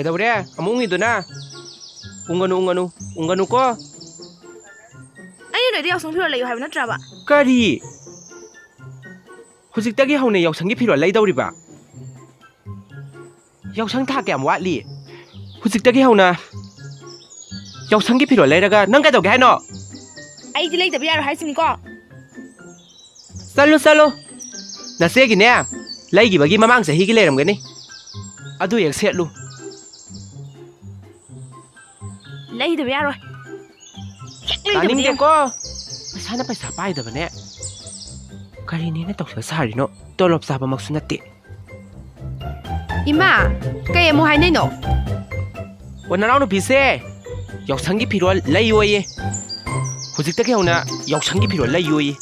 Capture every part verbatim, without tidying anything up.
ꯀꯩꯗꯧꯔꯦ? ꯑꯃꯨꯛ ꯎꯪꯉꯤꯗꯨꯅ? ꯎꯪꯒꯅꯨ, ꯎꯪꯒꯅꯨ, ꯎꯪꯒꯅꯨꯀꯣ꯫ ꯑꯩꯅ ꯀꯩꯗ ꯌꯥꯎꯁꯪ ꯐꯤꯔꯣꯜ ꯂꯩꯌꯨ ꯍꯥꯏꯕ ꯅꯠꯇ꯭ꯔꯕ? ꯀꯔꯤ? ꯍꯧꯖꯤꯛꯇꯒꯤ ꯍꯧꯅ ꯌꯥꯎꯁꯪꯒꯤ ꯐꯤꯔꯣꯜ ꯂꯩꯗꯧꯔꯤꯕ? ꯌꯥꯎꯁꯪ ꯊꯥ ꯀꯌꯥꯝ ꯋꯥꯠꯂꯤ? ꯍꯧꯖꯤꯛꯇꯒꯤ ꯍꯧꯅ ꯌꯥꯎꯁꯪꯒꯤ ꯐꯤꯔꯣꯜ ꯂꯩꯔꯒ ꯅꯪ ꯀꯩꯗꯧꯒꯦ ꯍꯥꯏꯅꯣ? ꯑꯩꯗꯤ ꯂꯩꯗꯕ ꯌꯥꯔꯣꯏ ꯍꯥꯏꯁꯤꯅꯤꯀꯣ꯫ ꯆꯠꯂꯨ, ꯆꯠꯂꯨ꯫ ꯅꯆꯦꯒꯤꯅꯦ, ꯂꯩꯈꯤꯕꯒꯤ ꯃꯃꯥꯡ ꯆꯍꯤꯒꯤ ꯂꯩꯔꯝꯒꯅꯤ꯫ ꯑꯗꯨ ꯍꯦꯛ ꯁꯦꯠꯂꯨ꯫ ꯂꯩꯗꯕ ꯌꯥꯔꯣꯏ꯫ ꯍꯦꯛ ꯂꯩꯗꯕꯗꯤ ꯌꯥꯔꯣꯏ꯫ ꯇꯥꯅꯤꯡꯗꯦꯀꯣ꯫ ꯄꯩꯁꯥꯅ ꯄꯩꯁꯥ ꯄꯥꯏꯗꯕꯅꯦ꯫ ꯀꯔꯤꯅꯦꯅ ꯇꯧꯁ ꯁꯥꯔꯤꯅꯣ? ꯇꯣꯂꯣꯞ ꯆꯥꯕꯃꯛꯁꯨ ꯅꯠꯇꯦ꯫ ꯏꯃꯥ, ꯀꯩ ꯑꯃꯨꯛ ꯍꯥꯏꯅꯩꯅꯣ? ꯑꯣ, ꯅꯅꯥꯎꯅꯨꯄꯤꯁꯦ ꯌꯥꯎꯁꯪꯒꯤ ꯐꯤꯔꯣꯜ ꯂꯩꯌꯣꯌꯦ꯫ ꯍꯧꯖꯤꯛꯇꯒꯤ ꯍꯧꯅ ꯌꯥꯎꯁꯪꯒꯤ ꯐꯤꯔꯣꯜ ꯂꯩꯌꯣꯌꯦ꯫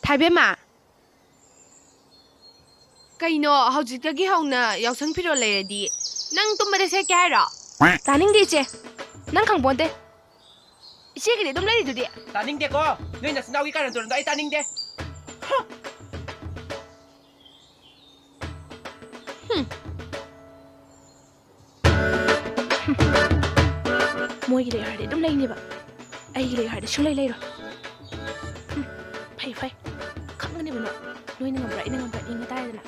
ꯊꯥꯏꯕꯦꯝꯃ, ꯀꯩꯅꯣ, ꯍꯧꯖꯤꯛꯇꯒꯤ ꯍꯧꯅ ꯌꯥꯎꯁꯪ ꯐꯤꯔꯣꯜ ꯂꯩꯔꯗꯤ ꯅꯪ ꯇꯨꯝꯕꯗ ꯁꯦꯠꯀꯦ ꯍꯥꯏꯔꯣ? ꯇꯥꯅꯤꯡꯗꯦ, ꯏꯆꯦ꯫ ꯅꯪ ꯈꯪꯄꯣꯟꯇꯦ꯫ ꯏꯆꯦꯒꯤꯗꯤ ꯑꯗꯨꯝ ꯂꯩꯔꯤꯗꯨꯗꯤ꯫ ꯇꯥꯅꯤꯡꯗꯦꯀꯣ꯫ ꯅꯣꯏ ꯅꯆꯤꯟ ꯅꯅꯥꯎꯒꯤ ꯀꯥꯔꯟ ꯇꯨꯔꯟꯗꯣ ꯑꯩ ꯇꯥꯅꯤꯡꯗꯦ꯫ ꯍꯨꯝ꯫ ꯃꯣꯏꯒꯤ ꯂꯩ ꯍꯥꯏꯔꯗꯤ ꯑꯗꯨꯝ ꯂꯩꯅꯦꯕ꯫ ꯑꯩꯒꯤ ꯂꯩ ꯍꯥꯏꯔꯗꯤ ꯁꯨꯡꯂꯩ ꯂꯩꯔꯣꯏ꯫ ꯍꯨꯝ꯫ ꯐꯩ, ꯐꯩ꯫ ꯈꯪꯒꯅꯦꯕ ꯅꯣꯏ꯫ ꯅꯣꯏꯅ ꯉꯝꯕ꯭ꯔꯥ, ꯑꯩꯅ ꯉꯝꯕ꯭ꯔꯥ ꯌꯦꯡꯉ ꯇꯥꯔꯦꯗꯅ꯫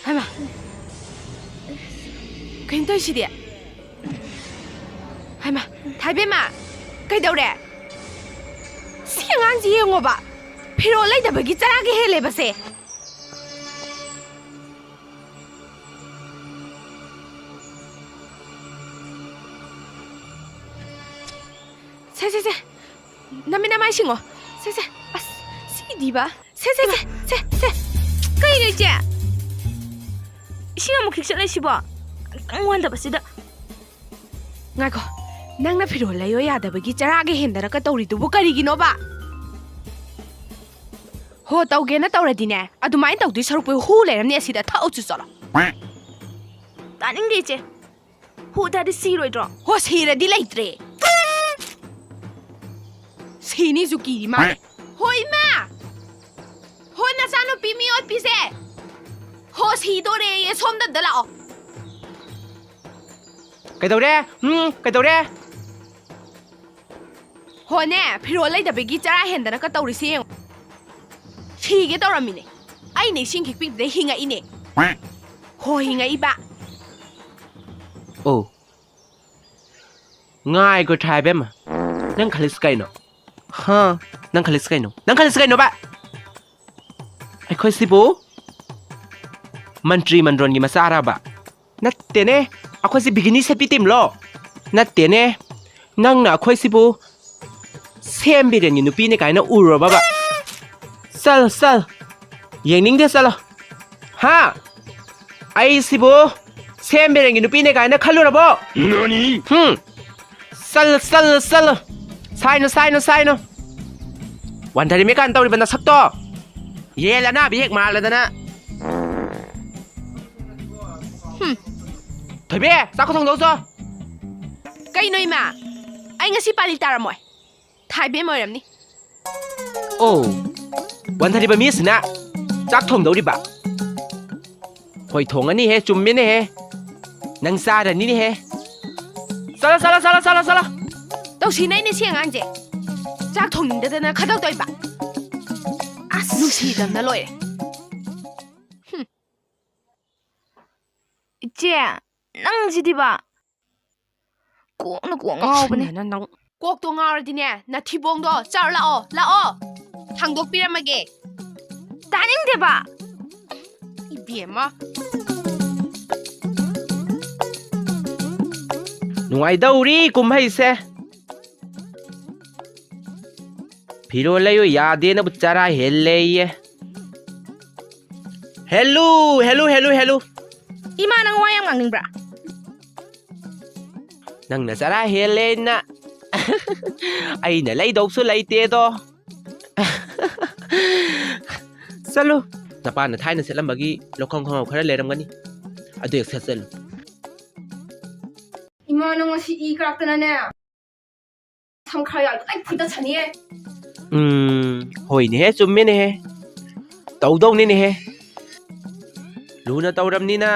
ꯍꯩꯃꯥ! ꯀꯩꯅꯣ ꯇꯧꯔꯤꯁꯤꯗꯤ? ꯍꯩꯃꯥ! ꯊꯥꯏꯕꯦꯝꯃ! ꯀꯩꯗꯧꯔꯦ? ꯁꯤ ꯑꯉꯥꯡꯁꯤ ꯌꯦꯡꯉꯣꯕ! ꯐꯤꯔꯣꯜ ꯂꯩꯗꯕꯒꯤ ꯆꯔꯥꯒ ꯍꯦꯜꯂꯦꯕꯁꯦ! ꯁꯦ, ꯁꯦ, ꯁꯦ! ꯅꯃꯤꯠ ꯅꯃꯥꯏ ꯁꯤꯡꯉꯣ! ꯁꯦ, ꯁꯦ! ꯑꯁ! ꯁꯤꯗꯤꯕ! ꯁꯦ, ꯁꯦ, ꯁꯦ, ꯁꯦ, ꯁꯦ! ꯀꯩꯅꯣ, ꯏꯆꯦ? ꯏꯁꯤꯡ ꯑꯃꯨꯛ ꯈꯤꯛꯆꯠꯂꯛꯏꯁꯤꯕꯣ? ꯈꯤꯇꯪ ꯋꯥꯟꯗꯕꯁꯤꯗ꯫ ꯉꯥꯏꯈꯣ, ꯅꯪꯅ ꯐꯤꯔꯣꯜ ꯂꯩꯌꯣ ꯌꯥꯗꯕꯒꯤ ꯆꯔꯥꯒ ꯍꯦꯟꯗꯅꯒ ꯇꯧꯔꯤꯗꯨꯕꯨ ꯀꯔꯤꯒꯤꯅꯣꯕ? ꯍꯣ, ꯇꯧꯒꯦꯅ ꯇꯧꯔꯗꯤꯅꯦ, ꯑꯗꯨꯃꯥꯏꯅ ꯇꯧꯗꯣꯏ ꯁꯔꯨꯛꯄꯨ ꯍꯨ ꯂꯩꯔꯝꯅꯤ ꯑꯁꯤꯗ, ꯊꯛꯎꯆꯣ ꯆꯠꯂꯣ꯫ ꯇꯥꯅꯤꯡꯗꯦ, ꯏꯆꯦ꯫ ꯍꯨ ꯊꯛꯑꯗꯤ ꯁꯤꯔꯣꯏꯗ꯭ꯔꯣ? ꯍꯣ, ꯁꯤꯔꯗꯤ ꯂꯩꯇ꯭ꯔꯦ꯫ ꯁꯤꯅꯤꯁꯨ ꯀꯤꯔꯤ ꯃꯥꯜꯂꯦ꯫ ꯍꯣ ꯏꯃꯥ! ꯍꯣ ꯅꯆꯥꯅꯨꯄꯤ ꯃꯤ ꯑꯣꯠꯄꯤꯁꯦ! ꯍꯣ ꯁꯤꯗꯣꯔꯦꯌꯦ, ꯁꯣꯝꯗ ꯑꯝꯇ ꯂꯥꯛꯑꯣ꯫ ꯀꯩꯗꯧꯔꯦ? ꯎꯝ, ꯀꯩꯗꯧꯔꯦ? ꯍꯣꯅꯦ, ꯐꯤꯔꯣꯜ ꯂꯩꯇꯕꯒꯤ ꯆꯔꯥ ꯍꯦꯟꯗꯅ ꯀꯇꯧꯔꯤꯁꯦ ꯌꯦꯡꯉꯣ꯫ ꯁꯤꯒꯦ ꯇꯧꯔꯝꯃꯤꯅꯦ꯫ ꯑꯩꯅ ꯏꯁꯤꯡ ꯈꯤꯛꯄꯤꯕꯗꯩ ꯍꯤꯡꯉꯛꯏꯅꯦ꯫ ꯍꯣ ꯍꯤꯡꯉꯛꯏꯕ꯫ ꯑꯣ꯫ ꯉꯥꯏꯈꯣ ꯊꯥꯏꯕꯦꯝꯃ꯫ ꯅꯪ ꯈꯜꯂꯤꯁꯤ ꯀꯩꯅꯣ? ꯍꯥ? ꯅꯪ ꯈꯜꯂꯤꯁꯤ ꯀꯩꯅꯣ? ꯅꯪ ꯈꯜꯂꯤꯁꯤ ꯀꯩꯅꯣꯕ? ꯑꯩꯈꯣꯏꯁꯤꯕꯨ ꯃꯟꯇ꯭ꯔꯤ ꯃꯟꯗꯣꯟꯒꯤ ꯃꯆꯥꯔꯕ? ꯅꯠꯇꯦꯅꯦ, ꯑꯩꯈꯣꯏꯁꯤ ꯕꯤꯒꯤꯅꯤ ꯁꯦꯠꯄꯤ ꯇꯤꯝꯂꯣ? ꯅꯠꯇꯦꯅꯦ, ꯅꯪꯅ ꯑꯩꯈꯣꯏꯁꯤꯕꯨ ꯁꯦꯝ ꯕꯤꯔꯦꯟꯒꯤ ꯅꯨꯄꯤꯅꯦ ꯀꯥꯏꯅ ꯎꯔꯨꯔꯕꯕ? ꯆꯠꯂꯣ, ꯆꯠꯂꯣ꯫ ꯌꯦꯡꯅꯤꯡꯗꯦ, ꯆꯠꯂꯣ꯫ ꯍꯥ? ꯑꯩꯁꯤꯕꯨ ꯁꯦꯝ ꯕꯤꯔꯦꯟꯒꯤ ꯅꯨꯄꯤꯅꯦ ꯀꯥꯏꯅ ꯈꯜꯂꯨꯔꯕꯣ? ꯅꯥꯅꯤ? ꯍꯨꯝ꯫ ꯆꯠꯂꯣ, ꯆꯠꯂꯣ, ꯆꯠꯂꯣ꯫ ꯁꯥꯏꯅꯣ, ꯁꯥꯏꯅꯣ, ꯁꯥꯏꯅꯣ꯫ ꯋꯥꯟꯊꯔꯤꯃꯦ ꯀꯥꯏꯅ ꯇꯧꯔꯤꯕ ꯅꯁꯛꯇꯣ꯫ ꯌꯦꯟ ꯑꯅꯥꯕ ꯍꯦꯛ ꯃꯥꯜꯂꯗꯅ꯫ ꯍꯨꯝ꯫ ꯊꯣꯏꯕꯤ, ꯆꯥꯛ ꯊꯣꯡꯗꯧ ꯆꯣ꯫ ꯀꯩꯅꯣ ꯏꯃꯥ? ꯑꯩ ꯉꯁꯤ ꯄꯥꯂꯤ ꯇꯥꯔꯝꯃꯣꯏ꯫ ꯊꯥꯏꯕꯦꯝ ꯑꯣꯏꯔꯝꯅꯤ꯫ ꯑꯣ, ꯋꯥꯟꯊꯔꯤꯕ ꯃꯤꯁꯤꯅ ꯆꯥꯛ ꯊꯣꯡꯗꯧꯔꯤꯕ? ꯍꯣꯏ, ꯊꯣꯡꯉꯅꯤꯍꯦ, ꯆꯨꯝꯃꯦꯅꯦꯍꯦ꯫ ꯅꯪ ꯆꯥꯔꯅꯤꯅꯦꯍꯦ꯫ ꯆꯠꯂꯣ, ꯆꯠꯂꯣ, ꯆꯠꯂꯣ, ꯆꯠꯂꯣ, ꯆꯠꯂꯣ꯫ ꯇꯧꯁꯤꯟꯅꯩꯅꯦ ꯁꯤ ꯑꯉꯥꯡꯁꯦ꯫ ꯆꯥꯛ ꯊꯣꯡꯅꯤꯡꯗꯗꯅ ꯈꯗꯧ ꯇꯧꯏꯕ꯫ ꯑꯁ, ꯅꯨꯡꯁꯤꯗꯕꯅ ꯂꯣꯏꯔꯦ꯫ ꯍꯨꯝ꯫ ꯏꯆꯦ, ꯅꯪꯁꯤꯗꯤꯕ꯫ ꯀꯣꯛꯅ ꯀꯣꯛ ꯉꯥꯎꯕꯅꯦ꯫ ꯀꯣꯛꯁꯤꯟꯅꯅ ꯅꯪ꯫ ꯀꯣꯛꯇꯣ ꯉꯥꯎꯔꯗꯤꯅꯦ, ꯅꯊꯤꯕꯣꯡꯗꯣ ꯆꯥꯔ ꯂꯥꯛꯑꯣ, ꯂꯥꯛꯑꯣ꯫ ꯊꯥꯡꯗꯣꯛꯄꯤꯔꯝꯃꯒꯦ꯫ ꯇꯥꯅꯤꯡꯗꯦꯕ꯫ ꯏꯕꯦꯝꯃ꯫ ꯅꯨꯡꯉꯥꯏꯗꯧꯔꯤ ꯀꯨꯝꯍꯩꯁꯦ꯫ ꯐꯤꯔꯣꯜ ꯂꯩꯌꯨ ꯌꯥꯗꯦꯅꯕꯨ ꯆꯔꯥ ꯍꯦꯜꯂꯦꯌꯦ꯫ ꯍꯦꯜꯂꯨ, ꯍꯦꯜꯂꯨ, ꯍꯦꯜꯂꯨ, ꯍꯦꯜꯂꯨ꯫ ꯏꯃꯥ, ꯅꯪ ꯋꯥ ꯌꯥꯝ ꯉꯥꯡꯅꯤꯡꯕ꯭ꯔꯥ? ꯅꯪꯅ ꯆꯔꯥ ꯍꯦꯜꯂꯦꯅ ꯑꯩꯅ ꯂꯩꯗꯧꯁꯨ ꯂꯩꯇꯦꯗꯣ꯫ ꯆꯠꯂꯨ, ꯅꯄꯥꯅ ꯊꯥꯏꯅ ꯁꯦꯠꯂꯝꯕꯒꯤ ꯂꯧꯈꯣꯡ ꯈꯣꯡꯒ꯭ꯔꯥꯎ ꯈꯔ ꯂꯩꯔꯝꯒꯅꯤ, ꯑꯗꯨ ꯍꯦꯛ ꯁꯦꯠꯆꯜꯂꯨ꯫ ꯏꯃꯥ, ꯅꯪ ꯉꯁꯤ ꯏ ꯀꯥꯔꯛꯇꯅꯅꯦ꯫ ꯊꯝꯈ꯭ꯔ ꯌꯥꯏ, ꯂꯣꯏ ꯐꯨꯗꯠꯁꯅꯤꯌꯦ꯫ ꯎꯝ, ꯍꯣꯏꯅꯦꯍꯦ, ꯆꯨꯝꯃꯦꯅꯦꯍꯦ꯫ ꯇꯧꯗꯧꯅꯤꯅꯦꯍꯦ꯫ ꯂꯨꯅ ꯇꯧꯔꯝꯅꯤꯅ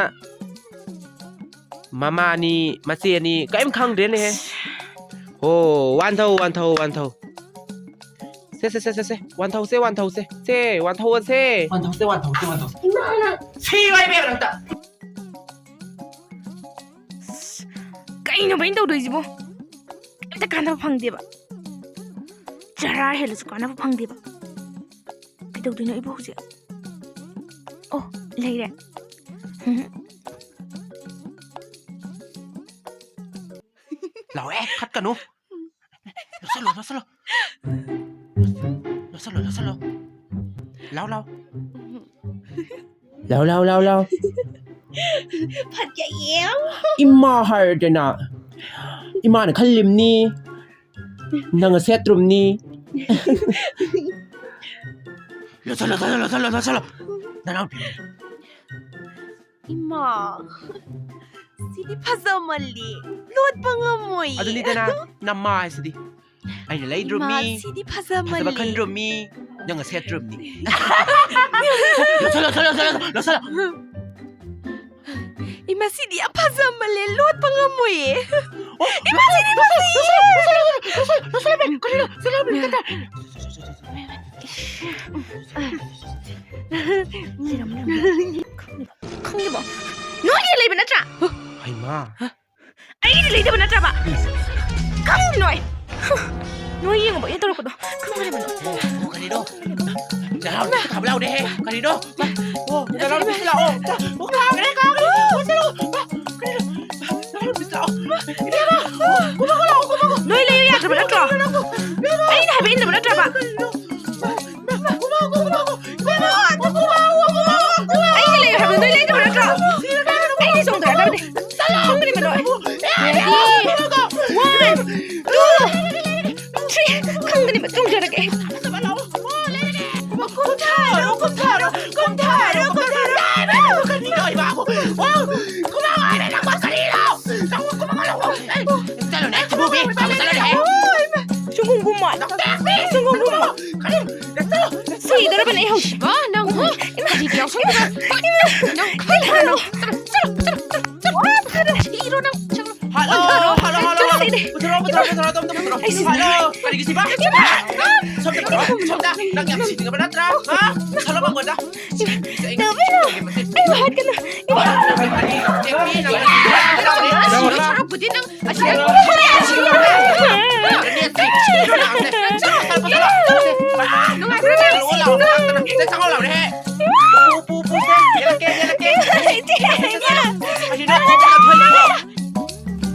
ꯃꯃꯥꯅꯤ, ꯃꯆꯦꯅꯤ, ꯀꯔꯤꯝ ꯈꯪꯗ꯭ꯔꯦꯅꯦꯍꯦ꯫ ꯍꯣ, ꯋꯥꯟꯊꯧ, ꯋꯥꯟꯊꯧ, ꯋꯥꯟꯊꯧ꯫ ꯁꯦ, ꯁꯦ, ꯁꯦ, ꯁꯦ, ꯁꯦ, ꯋꯥꯟꯊꯧꯁꯦ, ꯋꯥꯟꯊꯧꯁꯦ꯫ ꯁꯦ, ꯋꯥꯟꯊꯧꯑꯁꯦ꯫ ꯋꯥꯟꯊꯧꯁꯦ, ꯋꯥꯟꯊꯧꯁꯦ, ꯋꯥꯟꯊꯧꯁꯦ꯫ ꯏꯃꯥꯅ ꯁꯤ ꯋꯥꯏꯕ ꯌꯥꯕ ꯑꯝꯇ꯫ ꯀꯩꯅꯣꯕ ꯑꯩꯅ ꯇꯧꯗꯣꯏꯁꯤꯕꯣ? ꯀꯩꯝꯇ ꯀꯥꯟꯅꯕ ꯐꯪꯗꯦꯕ꯫ ꯆꯔꯥ ꯍꯦꯜꯂꯁꯨ ꯀꯥꯟꯅꯕ ꯐꯪꯗꯦꯕ꯫ ꯀꯩꯗꯧꯗꯣꯏꯅꯣ ꯑꯩꯕꯨ ꯍꯧꯖꯤꯛ? ꯑꯣ, ꯂꯩꯔꯦ꯫ ꯂꯥꯎ, ꯑꯦ, ꯈꯠꯀꯅꯨ꯫ ꯂꯧꯁꯜꯂꯣ, ꯂꯧꯁꯜꯂꯣ꯫ ꯂꯧꯁꯜꯂꯣ, ꯂꯧꯁꯜꯂꯣ꯫ ꯂꯥꯎ, ꯂꯥꯎ꯫ ꯂꯥꯎ, ꯂꯥꯎ, ꯂꯥꯎ, ꯂꯥꯎ꯫ ꯐꯠꯀꯦ ꯌꯦꯡ꯫ ꯏꯃꯥ ꯍꯥꯏꯔꯗꯅ꯫ ꯏꯃꯥꯅ ꯈꯜꯂꯤꯝꯅꯤ꯫ ꯅꯪꯅ ꯁꯦꯠꯇ꯭ꯔꯨꯝꯅꯤ꯫ ꯂꯧꯁꯜꯂꯣ, ꯂꯧꯁꯜꯂꯣ, ꯂꯧꯁꯜꯂꯣ, ꯂꯧꯁꯜꯂꯣ꯫ ꯅꯅꯥꯎꯄꯤ꯫ ꯏꯃꯥ, ꯁꯤꯗꯤ ꯐꯖꯃꯜꯂꯤ, ꯂꯣꯠꯄ ꯉꯝꯃꯣꯏ꯫ ꯑꯗꯨꯅꯤꯗꯅ, ꯅꯃꯥ ꯍꯥꯏꯁꯤꯗꯤ꯫ ꯑꯩꯅ ꯂꯩꯗ꯭ꯔꯨꯝꯃꯤ, ꯏꯃꯥ, ꯁꯤꯗꯤ ꯐꯖꯃꯜꯂꯤ꯫ ꯐꯖꯕ ꯈꯟꯗ꯭ꯔꯨꯝꯃꯤ, ꯅꯪꯅ ꯁꯦꯠꯇ꯭ꯔꯨꯝꯅꯤ꯫ ꯂꯧꯁꯜꯂꯣ, ꯂꯧꯁꯜꯂꯣ, ꯂꯧꯁꯜꯂꯣ, ꯂꯧꯁꯜꯂꯣ꯫ ꯏꯃꯥ, ꯁꯤꯗꯤ ꯌꯥꯝ ꯐꯖꯃꯜꯂꯦ, ꯂꯣꯠꯄ ꯉꯝꯃꯣꯏꯌꯦ꯫ ꯑꯣ, ꯏꯃꯥ, ꯁꯤꯗꯤ ꯐꯖꯩꯌꯦ꯫ ꯂꯧꯁꯜꯂꯣ, ꯂꯧꯁꯜꯂꯣ, ꯂꯧꯁꯜꯂꯣ, ꯂꯧꯁꯜꯂꯣ, ꯀꯔꯤꯅꯣ? ꯂꯧꯁꯜꯂꯣ, ꯀꯔꯤꯅꯣ? ꯈꯪꯉꯤꯕꯣ? ꯅꯣꯏꯒꯤ ꯂꯩꯕ ꯅꯠꯇ꯭ꯔꯥ? ꯍꯩꯃꯥ꯫ ꯑꯩꯒꯤꯗꯤ ꯂꯩꯇꯕ ꯅꯠꯇ꯭ꯔꯕ? ꯈꯪꯗꯦ ꯅꯣꯏ꯫ ꯅꯣꯏ ꯌꯦꯡꯉꯨꯕ, ꯑꯩꯅ ꯇꯧꯔꯛꯄꯗꯣ꯫ ꯈꯪꯗ꯭ꯔꯤꯕꯅꯣ꯫ ꯑꯣ, ꯑꯣ, ꯀꯔꯤꯅꯣ? ꯆꯥꯔꯥꯎꯅꯦ, ꯈꯥꯕ ꯂꯥꯎꯅꯦꯍꯦ꯫ ꯀꯔꯤꯅꯣ? ꯑꯣ, ꯆꯥꯔꯥꯎ ꯅꯨꯄꯤꯁꯤ ꯂꯥꯛꯑꯣ꯫ ꯑꯣ, ꯀꯥꯎꯒ꯭ꯔꯦ, ꯀꯥꯎꯒ꯭ꯔꯦ꯫ ꯑꯣ, ꯆꯥꯔꯥꯎ꯫ ꯀꯔꯤꯅꯣ? ꯆꯥꯔꯥꯎ ꯅꯨꯄꯤꯁꯤ ꯂꯥꯛꯑꯣ꯫ ꯏꯕꯦꯝꯃ, ꯑꯣ, ꯀꯨꯝꯃꯛꯑꯣ, ꯂꯥꯛꯑꯣ, ꯀꯨꯝꯃꯛꯑꯣ꯫ ꯅꯣꯏ ꯂꯩꯌꯨ ꯌꯥꯗ꯭ꯔꯕ ꯅꯠꯇ꯭ꯔꯣ? ꯏꯕꯦꯝꯃ, ꯑꯩꯅ ꯍꯥꯏꯕ ꯏꯟꯗꯕ ꯅꯠꯇ꯭ꯔꯕ? ꯀꯔꯤꯅꯣ? ꯑꯩꯒꯤ ꯂꯩꯌꯨ ꯍꯥꯏꯕꯗꯣ ꯅꯣꯏ ꯂꯩꯗꯕ ꯅꯠꯇ꯭ꯔꯣ? ꯑꯩꯒꯤ ꯆꯣꯡꯊꯔꯛꯅꯕꯅꯦ꯫ ꯈꯪꯒꯅꯤꯕ ꯅꯣꯏ꯫ Ready? One, two, three. ꯈꯪꯒꯅꯤꯕ, ꯆꯣꯡꯊꯔꯛꯀꯦ꯫ ꯀꯨꯝꯊꯔꯣ, ꯀꯨꯝꯊꯔꯣ, ꯀꯨꯝꯊꯔꯣ, ꯀꯨꯝꯊꯔꯣ꯫ ꯀꯔꯤꯅꯣ? ꯆꯠꯂꯣꯅꯦ, ꯊꯨꯕꯤ, ꯆꯠꯂꯣꯅꯦꯍꯦ꯫ ꯄꯨꯊꯣꯔꯛꯑꯣ, ꯄꯨꯊꯣꯔꯛꯑꯣ, ꯄꯨꯊꯣꯔꯛꯑꯣ, ꯑꯗꯣꯝꯗ ꯄꯨꯊꯣꯔꯛꯑꯣ꯫ ꯑꯩ ꯁꯤꯖꯤꯟꯅ- ꯍꯜꯂꯣ, ꯀꯔꯤꯒꯤ ꯁꯤꯕ? ꯁꯣꯝꯗ ꯄꯨꯊꯣꯔꯛꯑꯣ, ꯁꯣꯝꯗ꯫ ꯅꯪ ꯌꯥꯝ ꯁꯤꯅꯤꯡꯉꯕ ꯅꯠꯇ꯭ꯔꯥ? ꯍꯥ? ꯄꯨꯊꯣꯔꯛꯑꯣ, ꯃꯉꯣꯟꯗ꯫ ꯁꯤ, ꯁꯤ, ꯑꯩ ꯇꯧꯕꯤꯔꯣ꯫ ꯑꯩꯕꯨ ꯍꯥꯠꯀꯅꯨ꯫ ꯁꯔꯨꯛꯄꯨꯗꯤ ꯅꯪ ꯑꯁꯤꯗ ꯅꯨꯡꯉꯥꯏꯕ꯭ꯔꯥ ꯅꯪ? ꯄꯨ, ꯄꯨ, ꯄꯨ, ꯁꯦ, ꯌꯦꯜꯂꯛꯀꯦ, ꯌꯦꯜꯂꯛꯀꯦ꯫ ꯏꯆꯦ, ꯏꯆꯦ꯫ ꯑꯁꯤꯗ ꯄꯨ, ꯄꯨ, ꯄꯨ꯫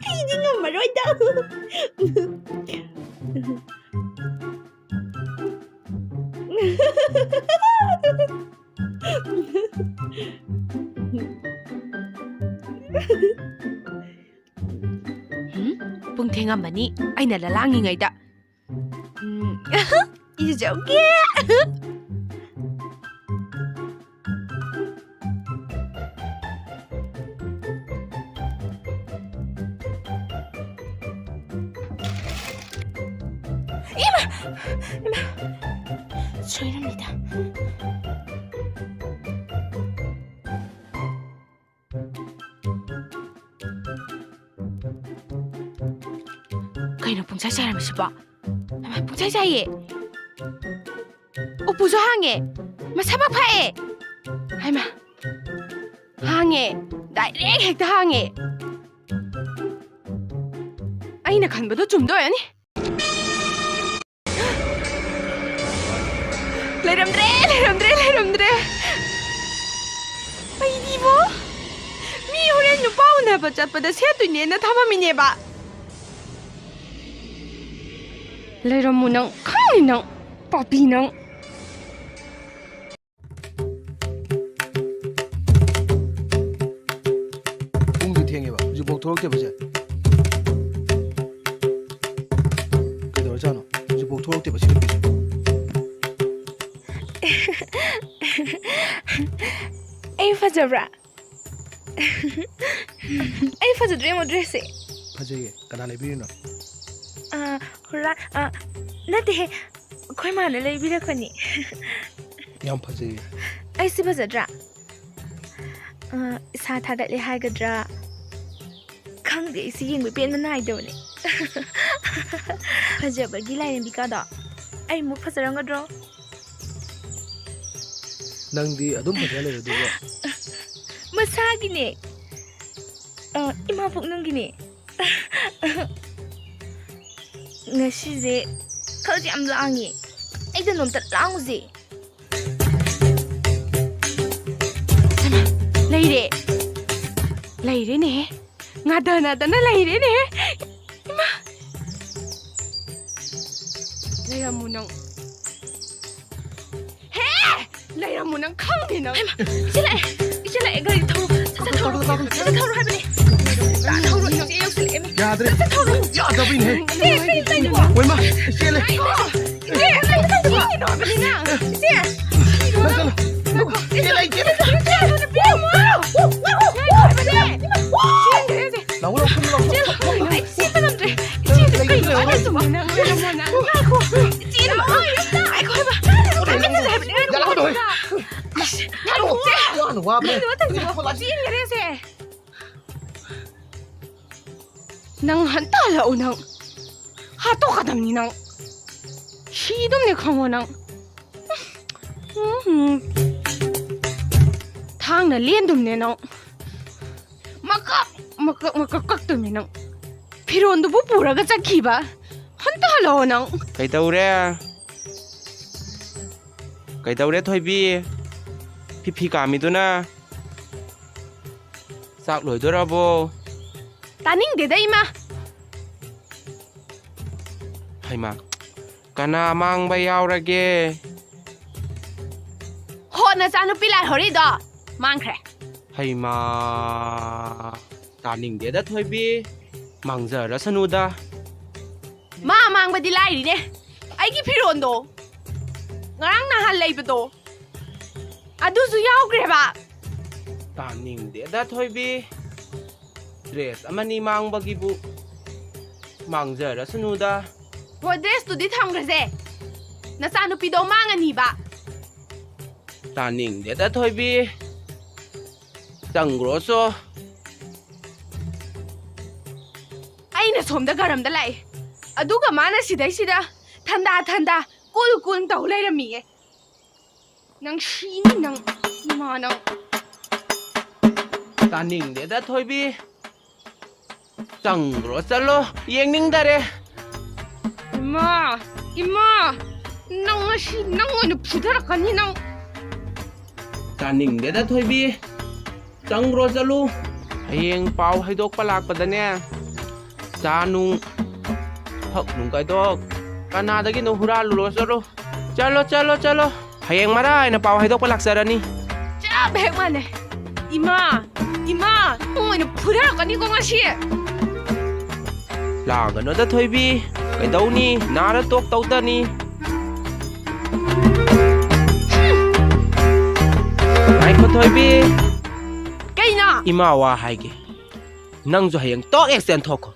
ꯑꯩꯗꯤ ꯉꯝꯃꯔꯣꯏꯗ꯫ ꯍꯨꯝ? ꯄꯨꯡ ꯊꯦꯡꯉꯝꯃꯅꯤ, ꯑꯩꯅ ꯂꯂꯥꯡꯉꯤꯉꯩꯗ꯫ ꯎꯝ, ꯏꯔꯨꯖꯧꯒꯦ꯫ ꯏꯃꯥ! ꯏꯃꯥ! ꯁꯣꯏꯔꯝꯃꯤꯗ꯫ ꯀꯩꯅꯣ ꯄꯨꯡꯆꯥꯏ ꯆꯥꯏꯔꯝꯃꯤꯁꯤꯕꯣ? ꯍꯩꯃꯥ, ꯄꯨꯡꯆꯥꯏ ꯆꯥꯏꯌꯦ꯫ ꯎꯄꯨꯁꯨ ꯍꯥꯡꯉꯦ꯫ ꯃꯁꯥꯃꯛ ꯐꯛꯑꯦ꯫ ꯍꯩꯃꯥ꯫ ꯍꯥꯡꯉꯦ꯫ ꯗꯥꯏꯔꯦꯛ ꯍꯦꯛꯇ ꯍꯥꯡꯉꯦ꯫ ꯑꯩꯅ ꯈꯟꯕꯗꯣ ꯆꯨꯝꯗꯣꯏ ꯑꯣꯏꯔꯅꯤ꯫ ꯂꯩꯔꯝꯗ꯭ꯔꯦ, ꯂꯩꯔꯝꯗ꯭ꯔꯦ, ꯂꯩꯔꯝꯗ꯭ꯔꯦ꯫ ꯑꯩꯗꯤꯕꯣ, ꯃꯤ ꯍꯣꯔꯦꯟ ꯅꯨꯄꯥ ꯎꯅꯕ ꯆꯠꯄꯗ ꯁꯦꯠꯇꯣꯏꯅꯦꯅ ꯊꯝꯃꯝꯃꯤꯅꯦꯕ꯫ ꯂꯩꯔꯝꯃꯨ ꯅꯪ, ꯈꯪꯅꯤ ꯅꯪ, ꯄꯥꯄꯤ ꯅꯪ꯫ ꯄꯨꯡꯗꯤ ꯊꯦꯡꯉꯦꯕ, ꯍꯧꯖꯤꯛꯐꯥꯎ ꯊꯣꯛꯂꯛꯇꯦꯕ ꯁꯦ꯫ ꯀꯩꯗꯧꯔꯖꯥꯠꯅꯣ? ꯍꯧꯖꯤꯛꯐꯥꯎ ꯊꯣꯛꯂꯛꯇꯦꯕ ꯁꯤ ꯅꯨꯄꯤꯁꯦ꯫ ꯑꯩ ꯐꯖꯕ꯭ꯔꯥ? ꯑꯩ ꯐꯖꯗ꯭ꯔꯦ ꯌꯦꯡꯉꯣ ꯗ꯭ꯔꯦꯁꯁꯦ꯫ ꯐꯖꯩꯌꯦ꯫ ꯀꯅꯥ ꯂꯩꯕꯤꯔꯤꯅꯣ? ꯑꯥ, ꯍꯨꯔꯥ-, ꯑꯥ, ꯅꯠꯇꯦꯍꯦ꯫ ꯑꯩꯈꯣꯏ ꯃꯥꯅ ꯂꯩꯕꯤꯔꯛꯄꯅꯤ꯫ ꯌꯥꯝ ꯐꯖꯩꯌꯦ꯫ ꯑꯩꯁꯤ ꯐꯖꯗ꯭ꯔꯥ? ꯑꯥ, ꯏꯁꯥ ꯊꯥꯒꯠꯂꯦ ꯍꯥꯏꯒꯗ꯭ꯔꯥ? ꯈꯪꯗꯦ, ꯑꯩꯁꯤ ꯌꯦꯡꯕ ꯄꯦꯟꯕ ꯅꯥꯏꯗꯕꯅꯦ꯫ ꯐꯖꯕꯒꯤ ꯂꯥꯏꯔꯦꯝꯕꯤꯀꯥꯗꯣ ꯑꯩꯃꯨꯛ ꯐꯖꯔꯝꯒꯗ꯭ꯔꯣ? ꯅꯪꯗꯤ ꯑꯗꯨꯝ ꯐꯖ ꯂꯩꯔꯗꯨꯕꯨ꯫ ꯃꯁꯥꯒꯤꯅꯦ꯫ ꯑ, ꯏꯃꯥ ꯄꯨꯛꯅꯨꯡꯒꯤꯅꯦ꯫ ꯉꯁꯤꯁꯦ ꯈꯜꯁꯦ ꯌꯥꯝ ꯂꯥꯡꯉꯦ꯫ ꯑꯩꯒ ꯅꯣꯝꯇ ꯂꯥꯡꯉꯨꯁꯦ꯫ ꯍꯩꯃꯥ, ꯂꯩꯔꯦ꯫ ꯂꯩꯔꯦꯅꯦ꯫ ꯉꯥꯗ ꯅꯥꯗꯅ ꯂꯩꯔꯦꯅꯦ꯫ ꯏꯃꯥ! ꯂꯩꯔꯝꯃꯨ ꯅꯪ꯫ ꯍꯦ! ꯂꯩꯔꯝꯃꯨ ꯅꯪ, ꯈꯪꯗꯦ ꯅꯪ꯫ ꯍꯩꯃꯥ! ꯏꯆꯦ ꯂꯥꯛꯑꯦ! ꯏꯆꯦ ꯂꯥꯛꯑꯦ! ꯒꯥꯔꯤ ꯊꯧꯔꯣ! ꯁꯠ ꯁꯠ ꯊꯧꯔꯣ! ꯁꯠ ꯁꯠ ꯊꯧꯔꯣ ꯍꯥꯏꯕꯅꯦ! ꯁꯠ ꯁꯠ ꯊꯧꯔꯣ! ꯏꯆꯦ ꯌꯧꯁꯤꯜꯂꯛꯑꯦꯃꯤ! ꯌꯥꯗ꯭ꯔꯦ! ꯁꯠ ꯁꯠ ꯊꯧꯔꯣ! ꯌꯥꯗꯕꯩꯅꯦꯍꯦ! ꯏꯆꯦ! ꯀꯔꯤ ꯇꯧꯔꯤꯅꯣ? ꯍꯣꯏꯃꯥ! ꯏꯆꯦ ꯂꯩ! ꯏꯆꯦ! ꯏꯆꯦ! ꯏꯆꯦ! ꯅꯪ ꯆꯠꯂꯣ! ꯏꯆꯦ! ꯏꯆꯦ! ꯏꯆꯦ! ꯏꯆꯦ! ꯏꯆꯦ! ꯏꯆꯦ! ꯏꯆꯦ! ꯏꯆꯦ! ꯂꯥꯛꯑꯣ, ꯂꯥꯛꯑꯣ, ꯊꯨꯝ ꯂꯥꯛꯑꯣ꯫ ꯆꯦꯜꯂꯣ꯫ ꯑꯩ ꯆꯦꯟꯕ ꯉꯝꯗ꯭ꯔꯦ꯫ ꯏꯆꯦꯗꯣ ꯀꯩꯅꯣ ꯍꯥꯏꯔꯤꯁꯤꯕꯣ? ꯉꯥꯏꯈꯣ꯫ ꯏꯆꯦꯗꯣ ꯉꯥꯏꯈꯣ ꯍꯥꯏꯕ꯫ ꯌꯥꯔꯣꯏ꯫ ꯑꯁ, ꯌꯥꯔꯣꯏ꯫ ꯉꯥꯏꯈꯣ꯫ ꯌꯥꯔꯣꯏ, ꯋꯥꯕꯅꯦ꯫ ꯀꯩꯅꯣ ꯇꯧꯔꯤꯁꯤꯕꯣ? ꯆꯦꯟꯈ꯭ꯔꯦꯁꯦ꯫ ꯅꯪ ꯍꯟꯇ ꯍꯜꯂꯛꯎ ꯅꯪ꯫ ꯍꯥꯠꯇꯣꯛꯀꯗꯕꯅꯤ ꯅꯪ꯫ ꯁꯤꯗꯨꯝꯅꯦ ꯈꯪꯉꯣ ꯅꯪ꯫ ꯎꯝ꯫ ꯊꯥꯡꯅ ꯂꯦꯟꯗꯨꯝꯅꯦ ꯅꯪ꯫ ꯃꯀꯛ, ꯃꯀꯛ, ꯃꯀꯛ ꯀꯛꯇꯨꯝꯅꯦ ꯅꯪ꯫ ꯐꯤꯔꯣꯟꯗꯨꯕꯨ ꯄꯨꯔꯒ ꯆꯠꯈꯤꯕ꯫ ꯍꯟꯇ ꯍꯜꯂꯛꯑꯣ ꯅꯪ꯫ ꯀꯩꯗꯧꯔꯦ? ꯀꯩꯗꯧꯔꯦ ꯊꯣꯏꯕꯤ? ꯐꯤꯐꯤ ꯀꯥꯝꯃꯤꯗꯨꯅ? ꯆꯥꯛ ꯂꯣꯏꯗꯣꯔꯕꯣ? ꯇꯥꯅꯤꯡꯗꯦꯗ, ꯏꯃꯥ꯫ ꯍꯩꯃꯥ, ꯀꯅꯥ ꯃꯥꯡꯕ ꯌꯥꯎꯔꯒꯦ? ꯍꯣ, ꯅꯆꯥꯅꯨꯄꯤ ꯂꯥꯏ ꯍꯣꯔꯤꯗꯣ ꯃꯥꯡꯈ꯭ꯔꯦ꯫ ꯍꯩꯃꯥ, ꯇꯥꯅꯤꯡꯗꯦꯗ ꯊꯣꯏꯕꯤ, ꯃꯥꯡꯖꯔꯁꯅꯨꯗ꯫ ꯃꯥ ꯃꯥꯡꯕꯗꯤ ꯂꯥꯏꯔꯤꯅꯦ, ꯑꯩꯒꯤ ꯐꯤꯔꯣꯟꯗꯣ, ꯉꯔꯥꯡ ꯅꯍꯥꯟ ꯂꯩꯕꯗꯣ, ꯑꯗꯨꯁꯨ ꯌꯥꯎꯈ꯭ꯔꯦꯕ꯫ ꯇꯥꯅꯤꯡꯗꯦꯗ ꯊꯣꯏꯕꯤ, ꯗ꯭ꯔꯦꯁ ꯑꯃꯅꯤ ꯃꯥꯡꯕꯒꯤꯕꯨ ꯃꯥꯡꯖꯔꯁꯅꯨꯗ꯫ ꯍꯣ, ꯗ꯭ꯔꯦꯁꯇꯨꯗꯤ ꯊꯝꯈ꯭ꯔꯁꯦ, ꯅꯆꯥꯅꯨꯄꯤꯗꯣ ꯃꯥꯡꯉꯅꯤꯕ꯫ ꯇꯥꯅꯤꯡꯗꯦꯗ ꯊꯣꯏꯕꯤ, ꯆꯪꯈ꯭ꯔꯣꯆꯣ꯫ ꯑꯩꯅ ꯁꯣꯝꯗ ꯒꯔꯝꯗ ꯂꯥꯛꯏ, ꯑꯗꯨꯒ ꯃꯥꯅ ꯁꯤꯗꯩꯁꯤꯗ ꯊꯟꯗꯥ ꯊꯟꯗꯥ ꯀꯨꯜ ꯀꯨꯜ ꯇꯧ ꯂꯩꯔꯝꯃꯤꯌꯦ꯫ ꯅꯪ ꯁꯤꯅꯤ ꯅꯪ, ꯏꯃꯥ ꯅꯪ꯫ ꯇꯥꯅꯤꯡꯗꯦꯗ ꯊꯣꯏꯕꯤ, ꯆꯪꯈ꯭ꯔꯣ ꯆꯠꯂꯣ, ꯌꯦꯡꯅꯤꯡꯗꯔꯦ꯫ ꯏꯃꯥ, ꯏꯃꯥ, ꯅꯪ ꯉꯁꯤ ꯅꯪ ꯑꯣꯏꯅ ꯐꯨꯊꯔꯛꯀꯅꯤ ꯅꯪ꯫ ꯇꯥꯅꯤꯡꯗꯦꯗ ꯊꯣꯏꯕꯤ, ꯆꯪꯈ꯭ꯔꯣ ꯆꯠꯂꯨ꯫ ꯍꯌꯦꯡ ꯄꯥꯎ ꯍꯩꯗꯣꯛꯄ ꯂꯥꯛꯄꯗꯅꯦ, ꯆꯥ ꯅꯨꯡ, ꯐꯛ ꯅꯨꯡ ꯀꯥꯏꯗꯣꯛ, ꯀꯅꯥꯗꯒꯤꯅꯣ ꯍꯨꯔꯥꯜꯂꯨꯔꯣ ꯆꯠꯂꯣ꯫ ꯆꯠꯂꯣ, ꯆꯠꯂꯣ, ꯆꯠꯂꯣ꯫ ꯍꯌꯦꯡ ꯃꯔꯥꯏꯅ ꯄꯥꯎ ꯍꯩꯗꯣꯛꯄ ꯂꯥꯛꯆꯔꯅꯤ꯫ ꯆꯞ ꯍꯦꯛ ꯃꯥꯟꯅꯩ꯫ ꯏꯃꯥ, ꯏꯃꯥ, ꯅꯪ ꯑꯣꯏꯅ ꯐꯨꯊꯔꯛꯀꯅꯤꯀꯣ ꯉꯁꯤ꯫ ꯂꯥꯡꯒꯅꯨꯗ ꯊꯣꯏꯕꯤ, ꯀꯩꯗꯧꯅꯤ? ꯅꯥꯔ ꯇꯣꯛ ꯇꯧꯗꯅꯤ꯫ ꯉꯥꯏꯈꯣ ꯊꯣꯏꯕꯤ꯫ ꯀꯩꯅꯣ? ꯏꯃꯥ ꯋꯥ ꯍꯥꯏꯒꯦ꯫ ꯅꯪꯁꯨ ꯍꯌꯦꯡ ꯇꯣꯛ ꯍꯦꯛ ꯆꯦꯟꯊꯣꯛꯈꯣ꯫